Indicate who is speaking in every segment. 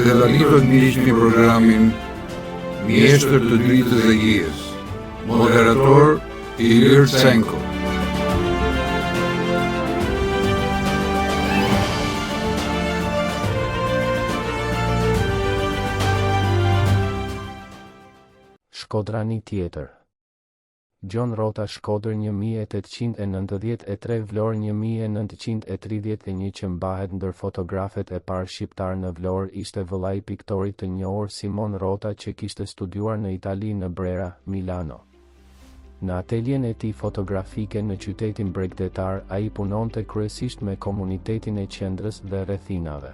Speaker 1: Dhe tani do të ndiqni programin Mjeshtër të Dritës dhe Hijes. Moderator Ilir Cenko.
Speaker 2: Shkodrani tjetër. Gjon Rrota Shkodër 1893 Vlorë 1931 që mbahet ndër fotografet e parë shqiptarë në Vlorë ishte vëllai i piktorit të njohur Simon Rrota që kishte studiuar në Itali në Brera, Milano. Në atelien e tij fotografike në qytetin bregdetar ai punonte kryesisht me komunitetin e qendrës dhe rrethinave.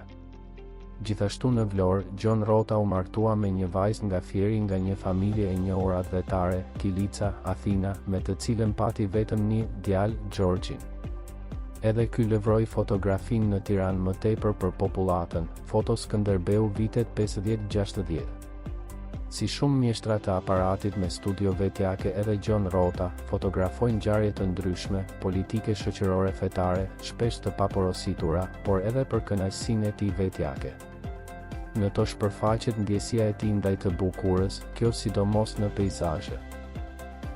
Speaker 2: Gjithashtu në Vlorë, Gjon Rrota u martua me një vajzë nga Fieri nga një familje e njohur atdhetare, Kilica, Athina, me të cilën pati vetëm një djalë, Xhorxhin. Edhe ky lëvroi fotografinë në Tiranë më tepër për popullatën, foto Skënderbeu vitet 50-60. Si shumë mjeshtra të aparatit me studio vetjake edhe Gjon Rrota, fotografoi ngjarje të ndryshme, politike shoqërore fetare, shpesh të paporositura, por edhe për kënaqësinë e tij vetjake. Në to shpërfaqet ndjesia e tij ndaj të bukurës, kjo sidomos në peizazhe.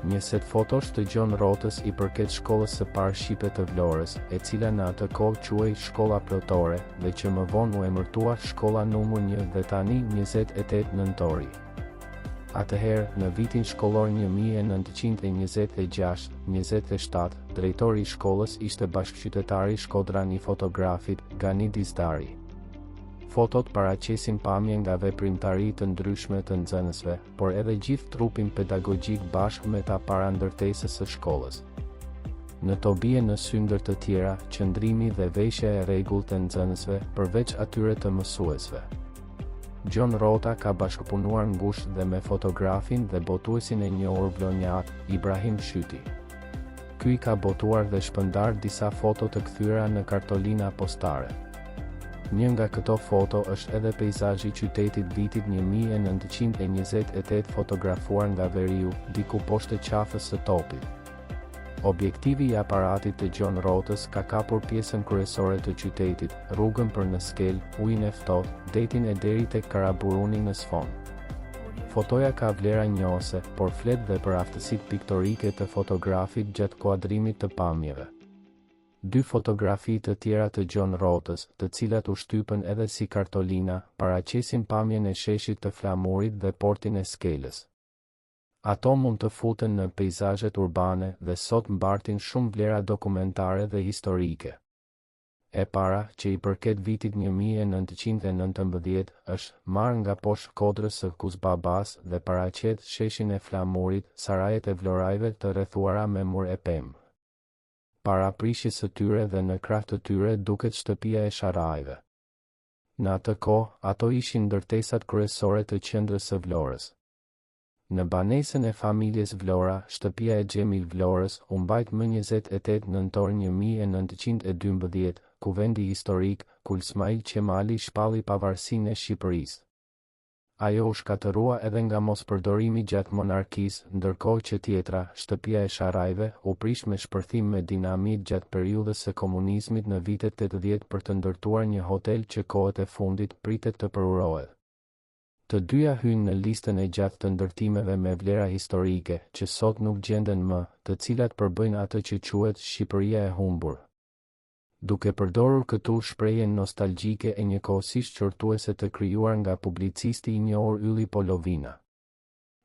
Speaker 2: Një set fotosh të Gjon Rrotës i përket shkollës së parë shqipe të Vlorës, e cila në atë kohë quhej Shkolla Plotore, dhe që më vonë u emërtua Shkolla numër 1 dhe tani 28 Nëntori. Atëherë, në vitin shkollor 1926, 27, drejtor i shkollës ishte bashkëqytetari shkodran i fotografit, Gani Dizdari. Fotot paraqesin pamje nga veprimtari të ndryshme të nxënësve, por edhe gjithë trupin pedagogjik bashkë me ta para ndërtesës së shkollës. Në to bie në sy ndër të tjera, qëndrimi dhe veshja e rregullt e nxënësve, përveç atyre të mësuesve. Gjon Rrota ka bashkëpunuar ngushtë dhe me fotografin dhe botuesin e njohur vlonjat, Ibrahim Shyti. Ky i ka botuar dhe shpërndarë disa foto të kthyera në kartolina postare. Një nga këto foto është edhe peizazhi i qytetit vitit 1928 fotografuar nga veriu, diku poshtë qafës së Topit. Objektivi i aparatit të Gjon Rrotës ka kapur pjesën kryesore të qytetit, rrugën për në Skelë, ujin e ftohtë, detin e deri tek Karaburuni në sfond. Fotoja ka vlera njohëse, por flet dhe për aftësitë piktorike të fotografit gjatë kuadrimit të pamjeve. Dy fotografi të tjera të Gjon Rrotës, të cilat u shtypën edhe si kartolina, paraqesin pamjen e sheshit të Flamurit dhe portin e Skelës. Ato mund të futen në peizazhet urbane dhe sot mbartin shumë vlera dokumentare dhe historike. E para, që i përket vitit 1919, është marrë nga poshtë kodrës së Kuzbabas dhe paraqet sheshin e Flamurit, sarajet e Vlorajve të rrethuara me mur e pemë. Para prishjes së tyre dhe në krah të tyre duket shtëpia e Sharrajve. Në atë kohë, ato ishin ndërtesat kryesore të qendrës së Vlorës. Në banesën e familjes Vlora, shtëpia e Xhemil Vlorës, u mbajt më 28 nëntor 1912, Kuvendi Historik, ku Ismail Qemali shpalli pavarësinë e Shqipërisë. Ajo u shkatërrua edhe nga mospërdorimi gjatë monarkisë, ndërkohë që tjetra, shtëpia e Sharrajve, u prish me shpërthim me dinamit gjatë periudhës së komunizmit në vitet 80 për të ndërtuar një hotel që kohët e fundit pritet të përurohet. Të dyja hyjnë në listën e gjatë të ndërtimeve me vlera historike, që sot nuk gjenden më, të cilat përbëjnë atë që quhet Shqipëria e humbur. Duke përdorur këtu shprehjen nostalgjike e njëkohësisht qortuese të krijuar nga publicisti i njohur Ylli Polovina.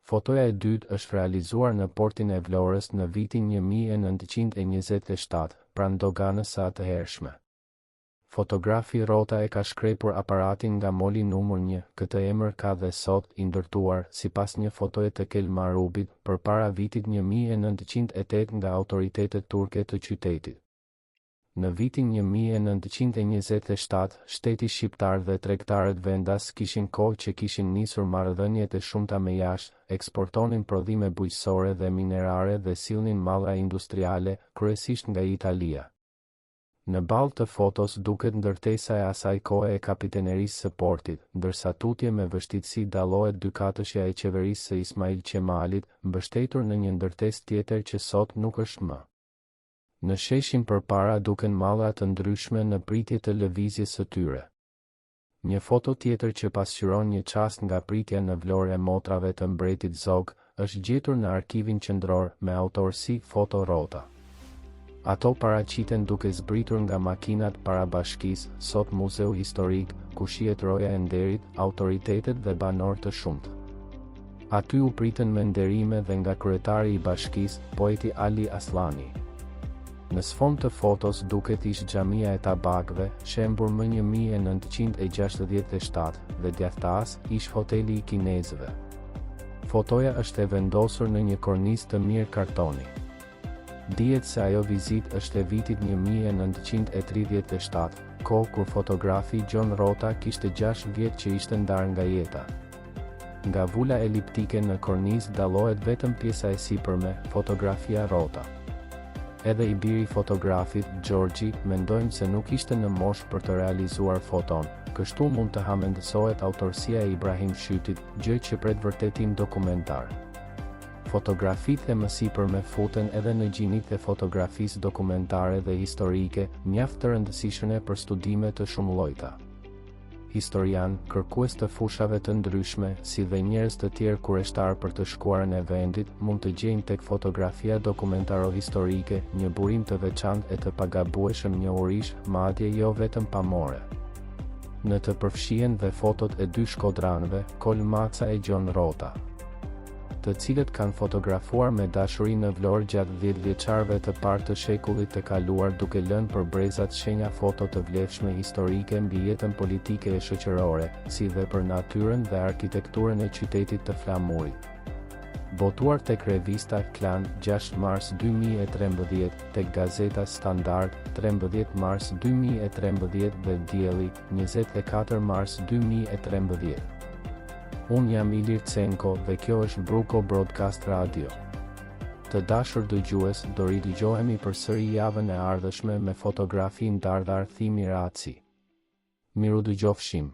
Speaker 2: Fotoja e dytë është realizuar në portin e Vlorës në vitin 1927, pranë doganës së atëhershme. Fotografi Rrota e ka shkrepur aparatin nga moli numër një, këtë emër ka dhe sot, i ndërtuar, sipas një fotoje të Kel Marubit, përpara vitit 1908 nga autoritetet turke të qytetit. Në vitin 1927, shteti shqiptar dhe tregtarët vendas kishin kohë që kishin nisur marrëdhëniet e shumta me jashtë, eksportonin prodhime bujqësore dhe minerare dhe sillnin mallra industriale, kryesisht nga Italia. Në ballë të fotos duket ndërtesa e asaj kohe e kapitenerisë së portit, ndërsa tutje me vështirësi dallohet dykatëshja e qeverisë së Ismail Qemalit, mbështetur në një ndërtesë tjetër që sot nuk është më. Në sheshin përpara duken mallra të ndryshme në pritje të lëvizjes së tyre. Një foto tjetër që pasqyron një çast nga pritja në Vlorë e motrave të mbretit Zog, është gjetur në Arkivin Qendror, me autorësi Foto Rrota. Ato paraqiten duke zbritur nga makinat para bashkisë, sot Muzeu Historik, ku shihet roja e nderit, autoritetet dhe banorë të shumtë. Aty u pritën me nderime dhe nga kryetari i bashkisë, poeti Ali Asllani. Në sfond të fotos duket ish xhamia e Tabakëve, shembur më 1967, dhe djathtas, ish hoteli i kinezëve. Fotoja është e vendosur në një kornizë të mirë kartoni. Dihet se ajo vizitë është e vitit 1937, kohë kur fotografi Gjon Rrota kishte 6 vjet që ishte ndarë nga jeta. Nga vula eliptike në kornizë dallohet vetëm pjesa e sipërme, fotografia Rrota. Edhe i biri i fotografit, Xhorxhi, mendojmë se nuk ishte në moshë për të realizuar foton, kështu mund të hamendësohet autorësia e Ibrahim Shytit, gjë që pret vërtetim dokumentar. Fotografitë e mësipërme futen edhe në gjinitë e fotografisë dokumentare dhe historike, mjaft të rëndësishme për studime të shumëllojta. Historianë, kërkues të fushave të ndryshme, si dhe njerëz të tjerë kureshtarë për të shkuarën e vendit, mund të gjejnë tek fotografia dokumentaro-historike, një burim të veçantë e të pagabueshëm njohurish, madje jo vetëm pamore. Në të përfshihen dhe fotot e dy shkodranëve, Kolë Maca e Gjon Rrota. Të cilët kanë fotografuar me dashuri në Vlorë gjatë dhjetëvjeçarëve të parë të shekullit të kaluar duke lënë për brezat shenja foto të vlefshme historike mbi jetën politike e shoqërore, si dhe për natyrën dhe arkitekturën e qytetit të Flamurit. Botuar tek revista Klan, 6 mars 2013, tek gazeta Standard, 13 mars 2013 dhe Dielli, 24 mars 2013. Unë jam Ilir Cenko dhe kjo është Bruko Broadcast Radio. Të dashur dëgjues, do ridëgjohemi përsëri javën e ardhshme me fotografin Dardhar Thimi Raci. Mirudëgjofshim.